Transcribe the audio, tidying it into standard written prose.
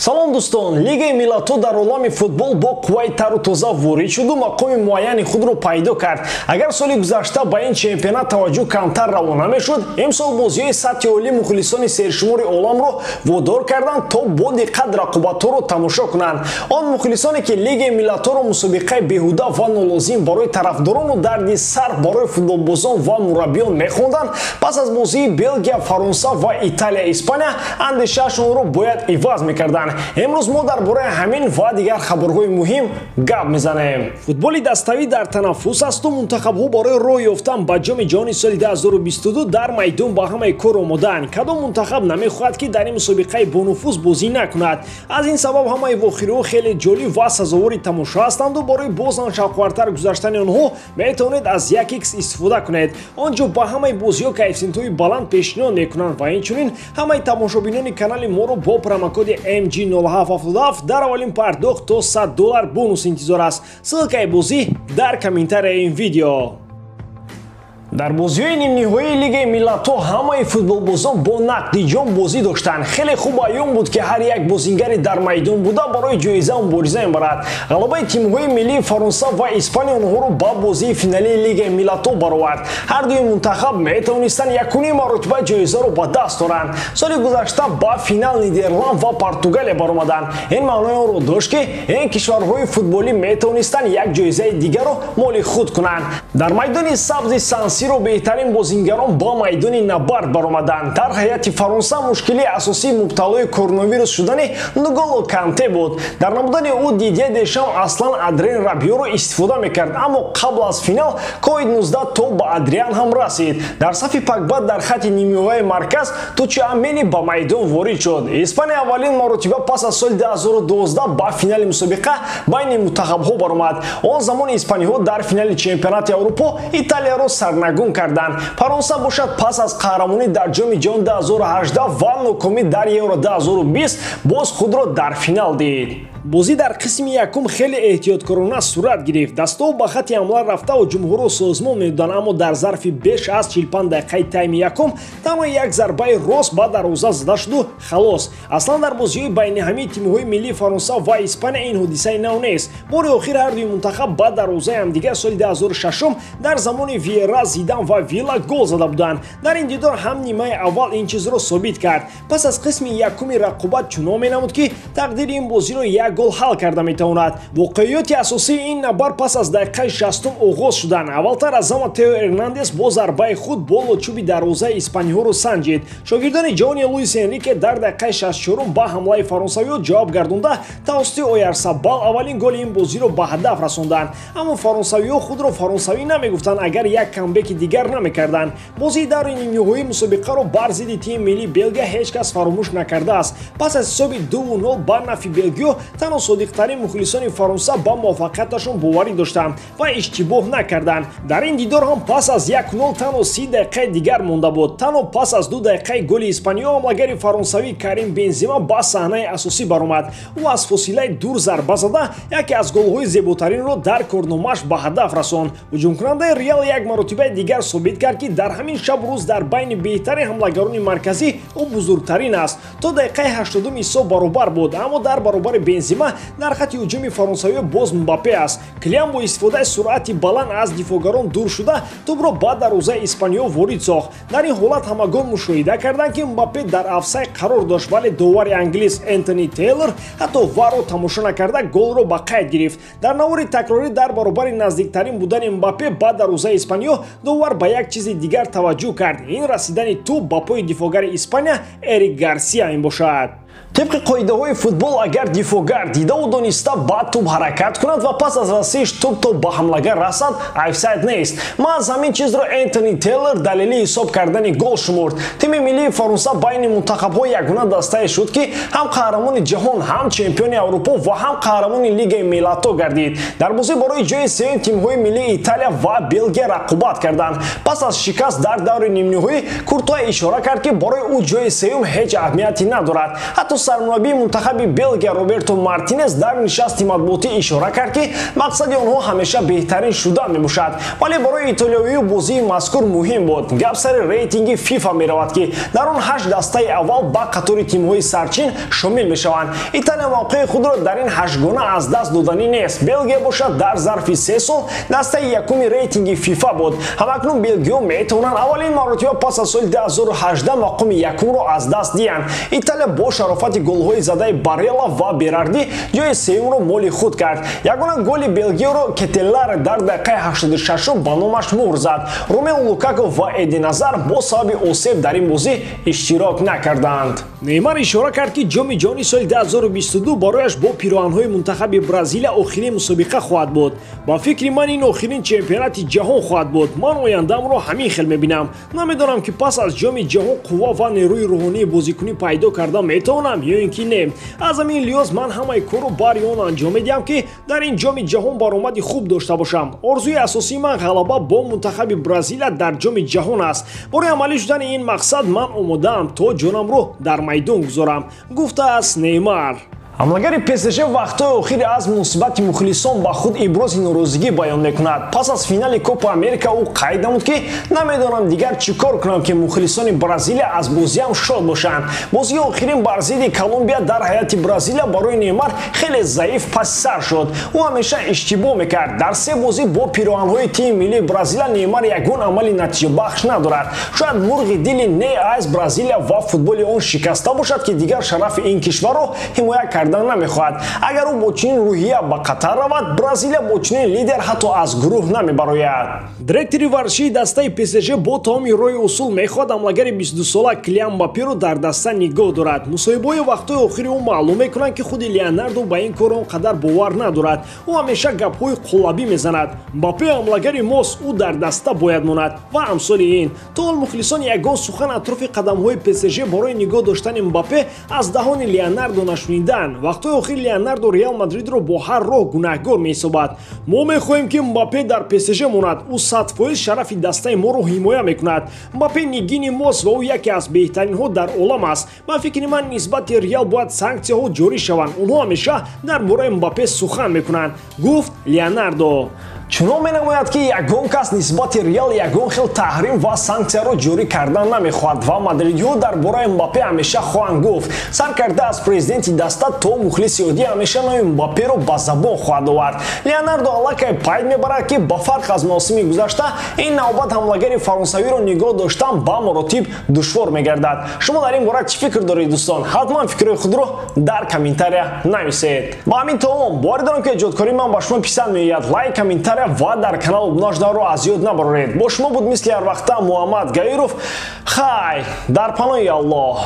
Салом дӯстон, Лигаи миллатҳо дар олами футбол бо қувваи тару тоза ворид шуду мақоми муайяни худро пайдо кард. Агар соли гузашта ба ин чемпионат таваҷҷӯҳ камтар равона мешуд, имсол бозиҳои сатҳи олӣ мухлисони сершумори оламро водор карданд, то бо диққат рақобатҳоро тамошо кунанд. Он мухлисоне ки Лигаи миллатҳоро мусобиқаи беҳуда ва нолозим барои тарафдорону дарди сар барои футболбозон ва мураббиён мехонданд, пас аз бозии Белгия, Фаронса ва Италия, Испания андешаашонро бояд иваз мекарданд. Имрӯз мо дар бораи ҳамин ва дигар хабарҳои муҳим гап мезанем. Футболи даставӣ дар танаффус асту мунтахабҳо барои роҳ ёфтан ба Ҷоми ҷаҳони соли 2022 дар майдон ба ҳамаи кор омодаанд. Кадом мунтахаб намехоҳад, ки дар ин мусобиқаи бонуфуз бозӣ накунад? Аз ин сабаб ҳамаи вохириҳо хеле ҷолиб ва сазовори тамошо ҳастанду барои боз ҳам шавқовартар гузаштани онҳо метавонед аз 1x истифода кунед. Он ҷо ба ҳамаи бозиҳо коэффисиентҳои баланд пешниҳод мекунанд ва инчунин ҳамаи тамошобинони канали моро бо промокоди MG0777 дар аввалин пардохт то $100 бонус интизор аст. Ссылкаи бозӣ дар комментарияи ин видео. Дар бозиҳои нимниҳоии Лигаи миллатҳо ҳамаи футболбозон бо нақди ҷон бозӣ доштанд. Хеле хуб аён буд, ки ҳар як бозингари дар майдон буда барои ҷоиза мубориза мебарад. Ғалабаи тимҳои миллии Фаронса ва Испания онҳоро ба бозии финалии Лигаи миллатҳо баровард. Ҳар дуи мунтахаб метавонистанд якуним маротиба ҷоизаро ба даст оранд. Соли гузашта ба финал Нидерланд ва Португалия баромаданд. Ин маънои онро дошт, ки ин кишварҳои футболӣ метавонистанд як ҷоизаи дигарро моли худ кунанд. Дар майдони сабзи Сан Сиро беҳтарин бозингарон ба майдони набард баромаданд. Дар ҳайати Фаронса мушкилии асосии мубталои коронавирус шудани Нголо Канте буд. Дар намудани ӯ Дидье Дешам аслан Адрен Рабиоро истифода мекард, аммо қабл аз финал COVID-19 то ба Адриан ҳам расид. Дар сафи Погба дар хати нимниҳояи марказ Тучуамени ба майдон ворид шуд. Испания аввалин маротиба пас аз соли 2012 ба финали мусобиқа байни мунтахабҳо баромад. Он замон испаниҳо дар финали чемпионати Аврупо Италияро сарнагун карданд. Фаронса бошад пас аз қаҳрамонӣ дар Ҷоми ҷаҳон 2018 ва нокомӣ дар Евро 2020 боз худро дар финал дид. Бозӣ дар қисми якум хеле эҳтиёткорона сурат гирифт. Дастҳо ба хати ҳамла рафта ҳуҷумҳоро созмон медоданд, аммо дар зарфи беш аз 45 дақиқаи тайми якум танҳо як зарбаи рост ба дарвоза зада шуду халос. Аслан дар бозиҳои байниҳамии тимҳои миллии Фаронса ва Испания ин ҳодисаи нав нест. Бори охир ҳар дуи мунтахаб ба дарвозаи ҳамдигар соли 2006 дар замони Виера, Зидан ва Вилла гол зада буданд. Дар ин дидор ҳам нимаи аввал ин чизро собит кард. Пас аз қисми якуми рақобат чунон менамуд, ки тақдири ин бозиро як гол ҳал карда метавонад. Воқеиёти асосии ин набард пас аз дақиқаи 60 оғоз шуданд. Аввалтар аз ҳама Тео Эрнандес бо зарбаи худ боло чӯби дарвозаи испаниҳоро санҷид. Шогирдони ҷавони Луис Энрике дар дақиқаи 64 ба ҳамлаи фаронсавиҳо ҷавоб гардонда тавассути Оярсабал аввалин голи ин бозиро ба ҳадаф расонданд. Аммо фаронсавиҳо худро фаронсавӣ намегуфтанд, агар як камбеки дигар намекарданд. Бозии даври нимниҳоии мусобиқаро бар зидди тими миллии Белгия ҳеҷ кас фаромӯш накардааст. Пас аз ҳисоби 2-0 ба нафи белгиё танҳо содиқтарин мухлисони Фаронса ба муваффақияташон боварӣ доштанд ва иштибоҳ накарданд. Дар ин дидор ҳам пас аз 1-0 танҳо 30 дақиқаи дигар монда буд. Танҳо пас аз 2 дақиқаи голи испаниё ҳамлагари фаронсавӣ Карим Бензима ба саҳнаи асосӣ баромад. Ӯ аз фосилаи дур зарба зада яке аз голҳои зеботаринро дар корномааш ба ҳадаф расонд. Ҳуҷумкунандаи Реал як маротибаи дигар собит кард, ки дар ҳамин шаб рӯз дар байни беҳтарин ҳамлагарони марказӣ ӯ бузургтарин аст. То дақиқаи 80 ҳисоб баробар буд, аммо дар баробари Бензима дар хати ҳуҷуми фаронсавиё боз Мбаппе аст. Килиан бо истифодаи суръати баланд аз дифоъгарон дур шуда тӯбро ба дарвозаи испаниё ворид сохт. Дар ин ҳолат ҳамагон мушоҳида карданд, ки Мбаппе дар афсай қарор дошт, вале довари англис Энтони Тейлор ҳатто варро тамошо накарда голро ба қайд гирифт. Дар навори такрорӣ дар баробари наздиктарин будани Мбаппе ба дарвозаи испаниё довар ба як чизи дигар таваҷҷӯҳ кард. Ин расидани тӯб ба пои дифоъгари Испания Эрик Гарсия мебошад. Тибқи қоидаҳои футбол, агар дифоъгар дидаву дониста ба тӯб ҳаракат кунад ва пас аз расиш тӯб то ба ҳамлагар расад, офсайд нест. Маҳз ҳамин чизро Энтони Тейлор далели ҳисоб кардани гол шумурд. Тими миллии Фаронса байни мунтахабҳо ягона дастае шуд, ки ҳам қаҳрамони ҷаҳон, ҳам чемпиони Аврупо ва ҳам қаҳрамони Лигаи миллатҳо гардид. Дар бозӣ барои ҷои сеюм тимҳои миллии Италия ва Белгия рақобат карданд. Пас аз шикаст дар даври нимниҳоӣ Куртуа ишора кард, ки барои ӯ ҷои сеюм ҳеҷ аҳамияте надорад. Ҳатто Сармураббии мунтахаби Белгия Роберто Мартинес дар нишасти матбуотӣ ишора кард, ки мақсади онҳо ҳамеша беҳтарин шудан мебошад, вале барои итолиёвиҳо бозии мазкур муҳим буд. Гап сари рейтинги ФИФА меравад, ки дар он 8 дастаи аввал ба қатори тимҳои сарчин шомил мешаванд. Италия мавқеи худро дар ин ҳаштгона аз даст доданӣ нест. Белгия бошад дар зарфи 3 сол дастаи якуми рейтинги ФИФА буд. Ҳамакнун белгиҳо метавонанд аввалин маротиба пас аз соли 2018 мақоми якумро аз даст диҳанд. Италия бо шарофати голҳои задаи Барелла ва Берарди ҷои сеюмро моли худ кард. Ягона голи белгиёро Кетелларе дар дақиқаи 86 ба номаш муҳр зад. Ромео Лукаку ва Эдин Азар бо сабаби осеб дар ин бозӣ иштирок накарданд. Неймар ишора кард, ки Ҷоми ҷаҳони соли 2022 барояш бо пироҳанҳои мунтахаби Бразилия охирин мусобиқа хоҳад буд. Ба фикри ман, ин охирин чемпионати ҷаҳон хоҳад буд. Ман ояндаамро ҳамин хел мебинам. Намедонам, ки пас аз Ҷоми ҷаҳон қувва ва нерӯи рӯҳонии бозикунӣ пайдо карда метавонам ё ин ки не. Аз ҳамин лиҳоз ман ҳамаи корро барои он анҷом медиҳам, ки дар ин Ҷоми ҷаҳон баромади хуб дошта бошам. Орзуи асосии ман ғалаба бо мунтахаби Бразилия дар Ҷоми ҷаҳон аст. Барои амалӣ шудани ин мақсад ман омодаам то ҷонамро дар майдон гузорам, гуфтааст Неймар. Ҳамлагари ПСЖ вақтҳои охир аз муносибати мухлисон ба худ ибрози норозигӣ баён мекунад. Пас аз финали Копа Америка ӯ қайд намуд, ки намедонам дигар чӣ кор кунам, ки мухлисони Бразилия аз бозиам шод бошанд. Бозии охирин бар зидди Колумбия дар ҳайати Бразилия барои Неймар хеле заиф паси сар шуд. Ӯ ҳамеша иштибоҳ мекард. Дар 3 бозӣ бо пироҳанҳои тими миллии Бразилия Неймар ягон амали натиҷабахш надорад. Шояд мурғи дили не аз Бразилия ва футболи он шикаста бошад, ки дигар шарафи ин кишварро ҳимоя кардан намехоҳад. Агар ӯ бо чунин рӯҳия ба Қатар равад, Бразилия бо чунин лидер ҳатто аз гурӯҳ намебарояд. Директори варзишии дастаи ПСЖ бо тамоми роҳи усул мехоҳад ҳамлагари 22-сола Килиан Мбапперо дар даста нигоҳ дорад. Мусоҳибаҳои вақтҳои охири ӯ маълум мекунанд, ки худи Леонардо ба ин кор он қадар бовар надорад. Ӯ ҳамеша гапҳои қолабӣ мезанад. Мбаппе ҳамлагари мост, ӯ дар даста бояд монад ва амсоли ин. То ҳол мухлисон ягон сухан атрофи қадамҳои ПСЖ барои нигоҳ доштани Мбаппе аз даҳони Леонардо нашунидаанд. Вақтҳои охир Леонардо Реал Мадридро бо ҳар роҳ гунаҳгор меҳисобад. Мо мехоҳем, ки Мбаппе дар ПСЖ монад. Ӯ 100% шарафи дастаи моро ҳимоя мекунад. Мбаппе нигини мост ва ӯ яке аз беҳтаринҳо дар олам аст. Ба фикри ман, нисбати Реал бояд санксияҳо ҷорӣ шаванд. Онҳо ҳамеша дар бораи Мбаппе сухан мекунанд, гуфт Леонардо. Чунон менамояд, ки ягон кас нисбати Реал ягон хел таҳрим ва санксияро ҷорӣ кардан намехоҳад ва мадридиҳо дар бораи Мбаппе ҳамеша хоҳанд гуфт. Сар карда аз президенти даста то мухлиси оддӣ ҳамеша номи Мбапперо ба забон хоҳад овард. Леонардо аллакай пайд мебарад, ки ба фарқ аз мавсими гузашта ин навбат ҳамлагари фаронсавиро нигоҳ доштан ба маротиб душвор мегардад. Шумо дар ин бора чӣ фикр доред, дӯстон? Ҳатман фикрҳои худро дар комментария нависед. Ба ҳамин тамом. Боварӣ дорам, ки эҷодкории ман ба шумо писанд меояд. Лайк, комментария ва дар канал обуна шуданро аз ёд набароред. Бо шумо буд мисли ҳар вақта Муҳаммад Гаиров. Хай, дар паноҳи Аллоҳ.